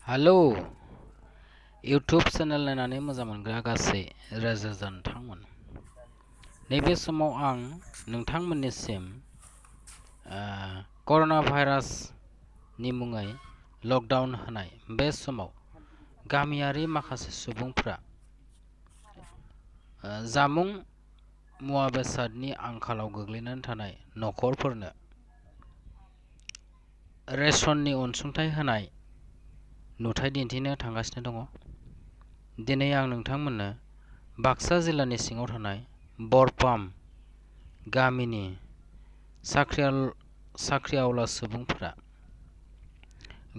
Hello YouTube channel नायनानै मोजां मोनग्रा गासै रायजो नोंथांमोन। नैबे समाव आं नोंथांमोननिसिम कर'ना भाइरासनि मुङै लकडाउन होनाय बे समाव गामियारि माखासे सुबुंफ्रा जामुं मुवा बेसादनि आंखालाव गोग्लैनानै थानाय न'खरफोरनो रेशननि अनसुंथाइ होनाय नुथाय दिन्थिनो थांगासिनो दङ। दिनै आं नोंथांमोननो बाक्सा जिल्लानि सिङाव थानाय बरपाम गामिनि साख्रिआवला सुबुंफोरा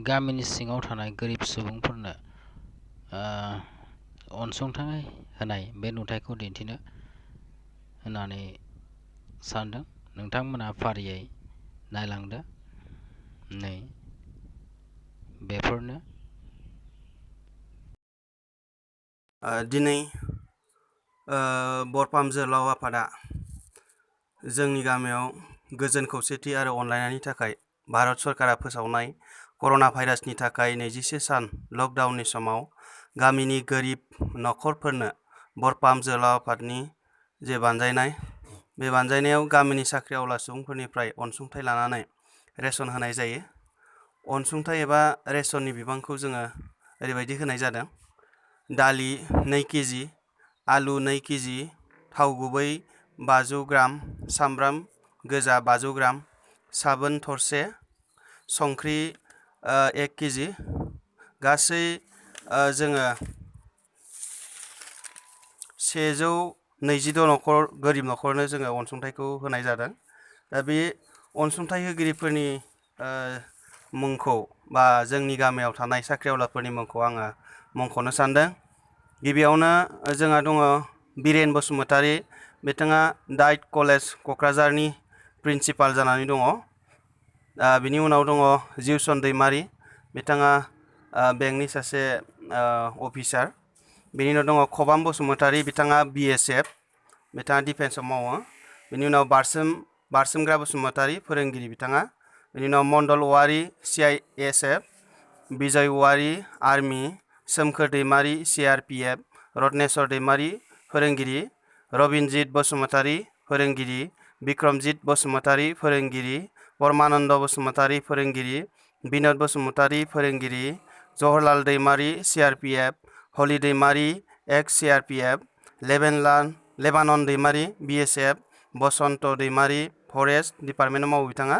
गामिनि सिङाव थानाय गोरिब सुबुंफोरनो अनसुंथाइ होनाय बे नुथायखौ दिन्थिनो होननानै सानदों। नोंथांमोना फारियै नायलांदो। नै बेफोरनो दिनै बरपाम जोहोलाव आफादा जोंनि गामियाव गोजोन खौसेथि आरो अनलायनायनि थाखाय भारत सरकारा फोसावनाय कर'ना भाइरासनि थाखाय 21 सान लकडाउननि समाव गामिनि गोरिब न'खरफोरनो बरपाम जोहोलाव आफादनि जे बानजायनाय बे बानजायनायाव गामिनि साख्रिआवला सुबुंफोरनिफ्राय अनसुंथाइ लानानै रेशन होनाय जायो। अनसुंथाइ एबा रेशननि बिबांखौ जोङो ओरैबायदि होनाय जादों। दालि 2 केजि, आलु 2 केजि, थाव गुबै 500 ग्राम, सामब्राम गोजा 500 ग्राम, साबोन थरसे, संख्रि 1 केजि, गासै जोङो 122 गोरिब न'खरनो जोङो अनसुंथाइखौ होनाय जादों। दा बे अनसुंथाइ होगिरिफोरनि मुंखौ बा जोंनि गामियाव थानाय साख्रिआवलाफोरनि मुंखौ आङो मुंख'नो सानदों। गिबियावनो जोंहा दङ बिरेन बसुमतारी, बिथाङा डाइट कलेज क'क्राझारनि प्रिन्सिपाल जानानै दङ। बिनि उनाव दङ जिउसन दैमारि, बिथाङा बेंकनि सासे अफिसार। बिनि उनाव दङ खबाम बसुमतारी, बिथाङा BSF, बिथाङा डिफेन्सआव मावो। बिनि उनाव बारसोमग्रा बसुमतारी, फोरोंगिरि बिथाङा। बिनि उनाव मण्डल औवारी, CISF, बिजय औवारी, आर्मि, सोमखोर दैमारी, CRPF, रत्नेश्वर दैमारी, फोरोंगिरि, रबिनजित बसुमतारी, फोरोंगिरि, बिक्रमजित बसुमतारी, फोरोंगिरि, परमानन्द बसुमतारी, फोरोंगिरि, बिनोद बसुमतारी, फोरोंगिरि, Jawaharlal Daimary, CRPF, Holi Daimary, ex-CRPF, Lebanon Daimary, BSF, Basanta Daimary, forest डिपार्टमेन्टआव मावो बिथाङा।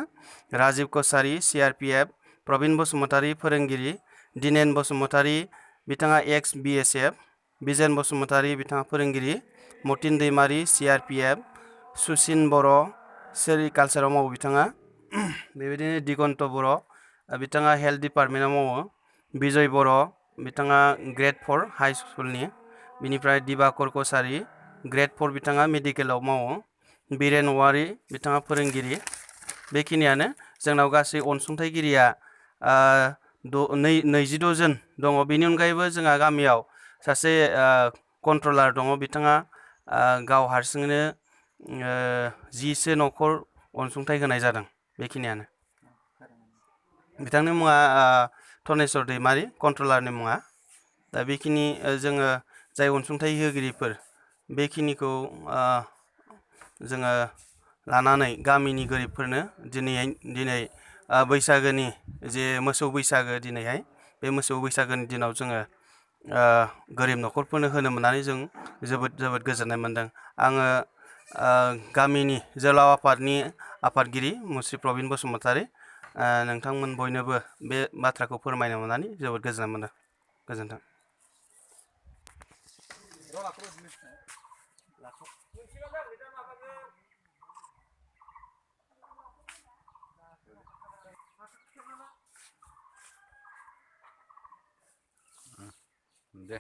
राजिब कसारी, CRPF, प्रबिन बसुमतारी, फोरोंगिरि, दिनेन बसुमतारी, बिथाङा ex-BSF, बिजेन बसुमतारी, बिथाङा फोरोंगिरि, मतिन दैमारी, CRPF, सुसिन बर', सेरिकालचाराव मावो बिथाङा। बेबायदिनो दिगन्त बर', बिथाङा हेल्थ डिपार्टमेन्टआव मावो। बिजय बर', बिथाङा ग्रेड 4 हाइ स्कुलनि। बिनिफ्राय दिबाकर कसारी, ग्रेड 4, बिथाङा मेडिकेलाव मावो। बिरेन औवारी, बिथाङा फोरोंगिरि। बेखिनियानो जोंनाव गासै अनसुंथाइगिरिया 22 जन दङ। बेनि अनगायैबो जोंहा गामियाव सासे कन्ट्रलार दङ, बिथाङा गाव हारसिङैनो 10सो न'खर अनसुंथाइ होनाय जादों। बेखिनियानो। बिथांनि मुङा धनेस्वर दैमारी, कन्ट्रलारनि मुङा। दा बेखिनि जोङो जाय अनसुंथाइ होगिरिफोर बेखिनिखौ जोङो लानानै गामिनि गोरिबफोरनो दिनै बैसागोनि जे मोसौ बैसागो दिनैहाय, बे मोसौ बैसागोनि दिनाव जोङो गोरिब न'खरफोरनो होनो मोननानै जों जोबोद गोजोननाय मोनदों। आङो गामिनि जोहोलाव आफादनि आफादगिरि मुस्रि प्रबिन बसुमतारी, नोंथांमोन बयनोबो बे बाथ्राखौ फोरमायनो मोननानै जोबोद गोजोननाय मोनदों। गोजोन्थों। दे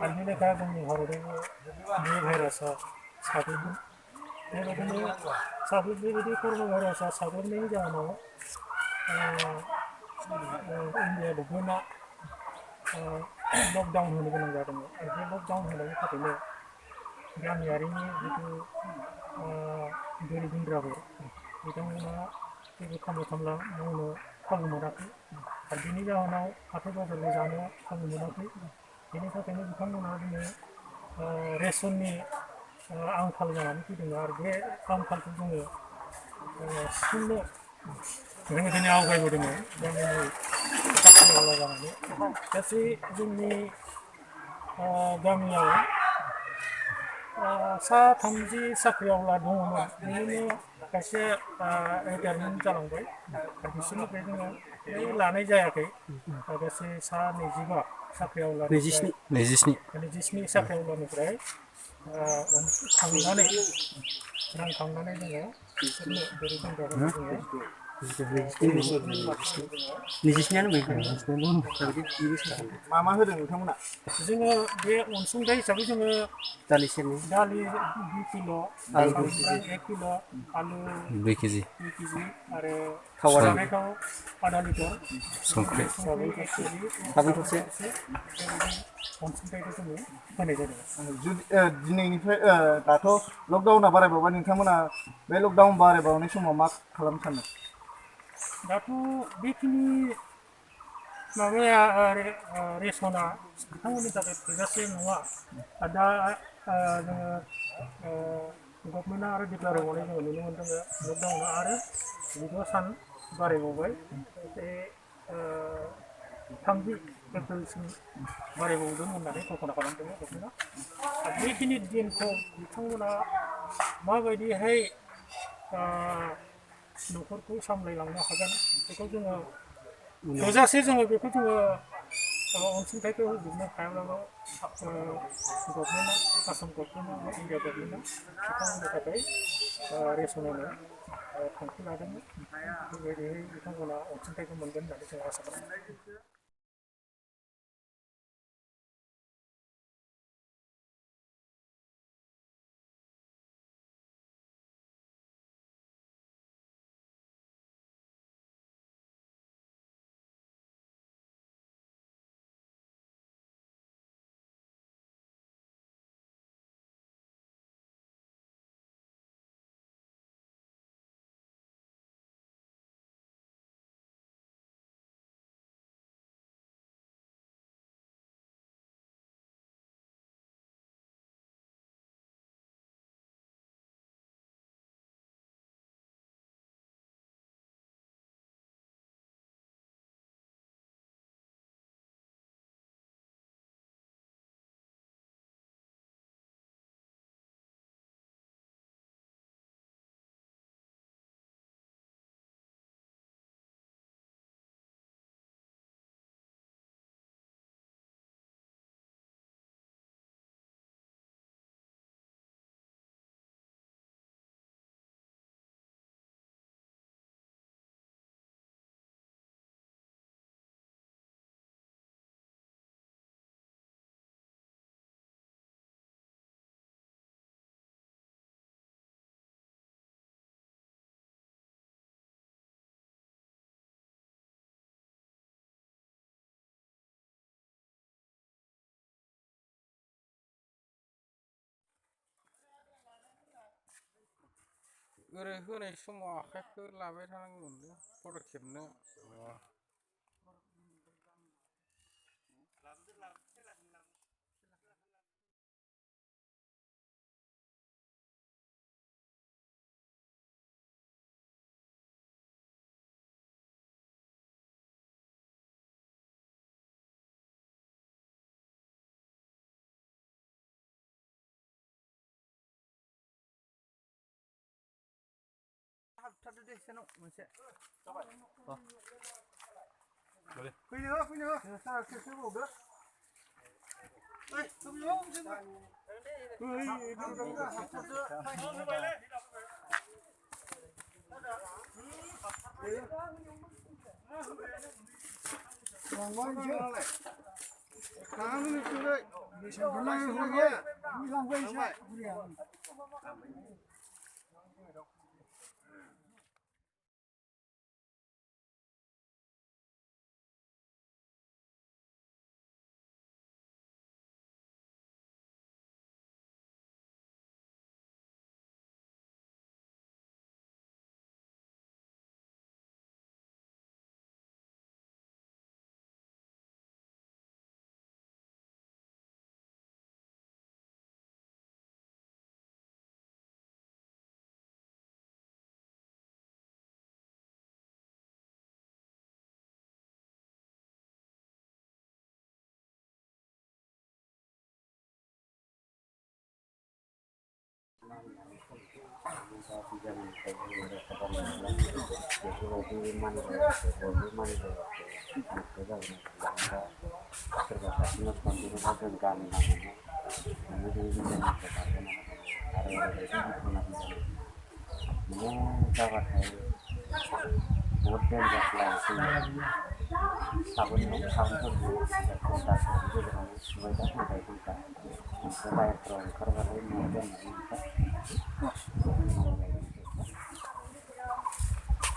आलनिलेखा जोंनि भारतआवबो बे भाइरासआ साग्लोबदों। बेबायदिनो बेबायदि कर'ना भाइरासआ साग्लोबनायनि जाहोनाव इन्डिया गभर्नमेन्टआ लकडाउन होनो गोनां जादोंमोन आरो बे लकडाउन होनायनि थाखायनो गामियारिनि जिथु गोरिब गुन्द्राफोर बिथांमोना जेबो खामला मावनो खाबु मोनाखै आरो बेनि जाहोनाव हाथाय बाजारनि जानो खाबु मोनाखै बेनि थाखायनो बिथांमोना दिनै रेसननि आंखाल जानानै फैदों आरो बे आंखालखौ जोङो सुफुंनो जोङो दिनै आवगायबोदोंमोन गामिनि साख्रिआवला जानानै गासै जोंनि गामियाव सा 30 साख्रिआवला दङमोन बिनिनो खायसे रिटायारमेन्ट जालांबाय आरो बिसोरनिफ्राय जोङो लानाय जायाखै गासै सा 25 साख्रिआवलानिफ्राय 27 साख्रिआवलानिफ्राय खांनानै रां खांनानै जोङो बिसोरनो गोरिब गुन्द्राफोरनो जोङो मा होदों नोंथांमोना जोङो बे अनसुंथाइ हिसाबै जोङो दालि 2 किल' ओमफ्राय 1 किल' आलु 2 केजि आरो थाव आधा लिटार संख्रि साबोन थरसे अनसुंथाइखौ जोङो होनाय जादों दिनैनिफ्राय दाथ' लकडाउना बारायबावबाय नोंथांमोना बे लकडाउन बारायबावनाय समाव मा खालामनो सानदों दाथ' बेखिनि माबाया रेसना बिथांमोननि थाखाय थोजासे नङा दा जोङो गभर्नमेन्टआ आरो डिक्लेयार होबावनाय जोङो नुनो मोनदों लकडाउना आरो 15 सान बारायबावबाय बे 30 एप्रिलसिम बारायबावदों होननानै घोषणा खालामदों गभर्नमेन्टआ बेखिनि दिनखौ बिथांमोना माबायदिहाय न'खरखौ सामलायलांनो हागोन बेखौ जोङो थोजासे जोङो बेखौ जोङो अनसुंथाइखौ होजोबनो हायाब्लाबो गभर्नमेन्टआ आसाम गभर्नमेन्टआ इन्डिया गभर्नमेन्टआ बिथांमोननि थाखाय रेसन होनो थांखि लादोंमोन बेबायदियै बिथांमोना अनसुंथाइखौ मोनगोन होननानै जों आसा खालामो ओरै होनाय समाव आखाइखौ लाबाय थानांगौमोनलै फट' खेबनो हाबथारदो दे सेनाव मोनसे फैनो सारा खेबसे बावदो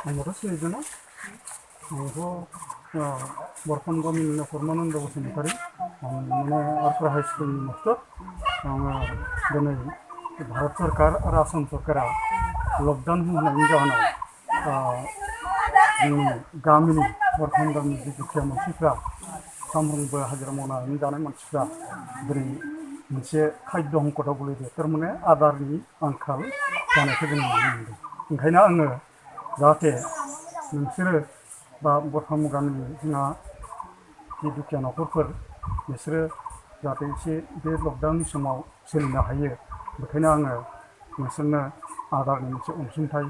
आंबोथ' सिनायदोंना आंथ' बरफान गामिनि परमानन्द बसुमतारी आं माने आरफ्रा हाई स्कुलनि मास्टार आङो दिनै भारत सरकार आरो आसाम सरकारा लकडाउन होनायनि जाहोनाव जोंनि गामिनि बरफान गामिनि जि दुखिया मानसिफ्रा सामफ्रोमबो हाजिरा मावनानै जानाय मानसिफ्रा दिनै मोनसे खाद्य संकटाव गोलैदों थारमाने आदारनि आंखाल जानायखौ जों नुनो मोनदों ओंखायनो आङो जाहाथे नोंसोरो बा बरफान गामिनि जोंहा जि दुखिया न'खरफोर बिसोरो जाहाथे एसे बे लकडाउननि समाव सोलिनो हायो बेखायनो आङो नोंसोरनो आदारनि मोनसे अनसुंथाइ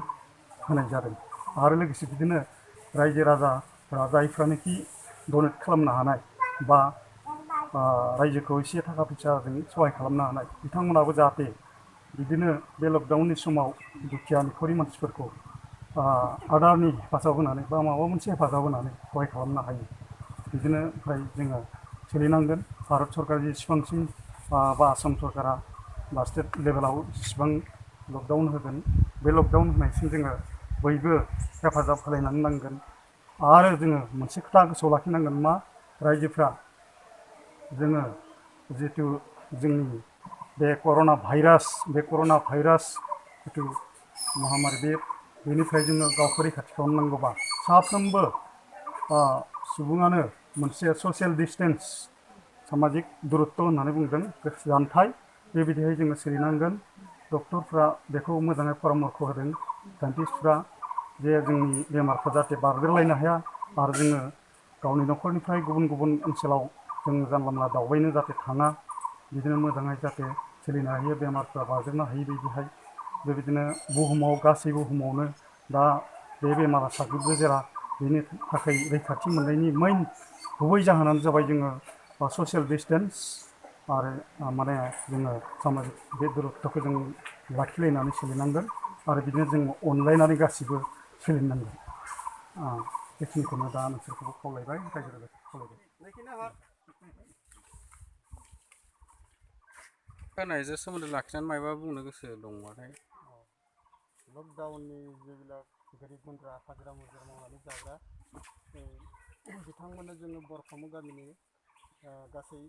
होनाय जादों आरो लोगोसे बिदिनो रायजो राजाफ्रा जायफ्रानोखि डनेट खालामनो हानाय बा रायजोखौ एसे थाखा फैसाजों सहाय खालामनो हानाय बिथांमोनाबो जाहाथे बिदिनो बे लकडाउननि समाव दुखिया निखावरि मानसिफोरखौ आदारनि हेफाजाब होनानै बा माबा मोनसे हेफाजाब होनानै सहाय खालामनो हायो बिदिनो ओमफ्राय जोङो सोलिनांगोन भारत सरकार जेसेबांसिम बा आसाम सरकारा बा स्टेट लेभेलाव जेसेबां लकडाउन होगोन बे लकडाउन होनायसिम जोङो बयबो हेफाजाब होलायनानै नांगोन आरो जोङो मोनसे खोथा गोसोआव लाखिनांगोन मा रायजोफ्रा जोङो जिहेथु जोंनि बे कर'ना भाइरास जिथु महामारी बेनिफ्राय जोङो गावखौ रैखाथि खालामनांगौबा साफ्रोमबो सुबुङानो मोनसे ससियेल डिस्टेन्स सामाजिक दुरत्व होननानै बुंदों जानथाय बेबायदिहाय जोङो सोलिनांगोन डक्टरफ्रा बेखौ मोजाङै परामर्श होदों साइन्टिस्टफ्रा जे जोंनि बेमारखौ जाहाथे बारदेरलायनो हाया आरो जोङो गावनि न'खरनिफ्राय गुबुन गुबुन ओनसोलाव जों जानला मोनला दावबायनो जाहाथे थाङा बिदिनो मोजाङै जाहाथे सोलिनो हायो बेमारफ्रा बारदेरनो हायि बायदिहाय बेबायदिनो बुहुमाव गासै बुहुमावनो दा बे बेमारा साग्लोबजेरा बेनि थाखाय रैखाथि मोननायनि मेइन गुबै जाहोनानो जाबाय जोङो ससियेल डिस्टेन्स आरो माने जोङो सामाजिक बे दुरत्वखौ जों लाखिलायनानै सोलिनांगोन आरो बिदिनो जों अनलायनानै गासिबो सोलिनांगोन बेखिनिखौनो दा नोंसोरखौबो खावलायबाय रायजो राजाखौ खावलायबाय होनायजों सोमोन्दो लाखिनानै मायबा बुंनो गोसो दंबाथाय लकडाउननि जेবিলাক गोरिब गुन्द्रा हाजिरा मुजिरा मावनानै जाग्रा बिथांमोननो जोङो बरफामु गामिनि गासै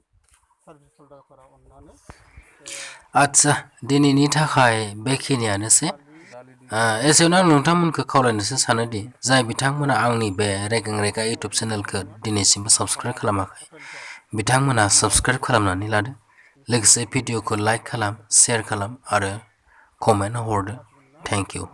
सार्भिस हल्डारफोरा अननानै आदसा दिनैनि थाखाय बेखिनियानोसै एसेयावनो आं नोंथांमोनखौ खावलायनोसो सानोदि जाय बिथांमोना आंनि बे रेगें रेगा इउटुब चेनेलखौ दिनैसिमबो साबस्क्राइब खालामाखै बिथांमोना साबस्क्राइब खालामनानै लादो लोगोसे भिडिअखौ लाइक खालाम शेयार खालाम आरो कमेन्ट हरदो थेंक इउ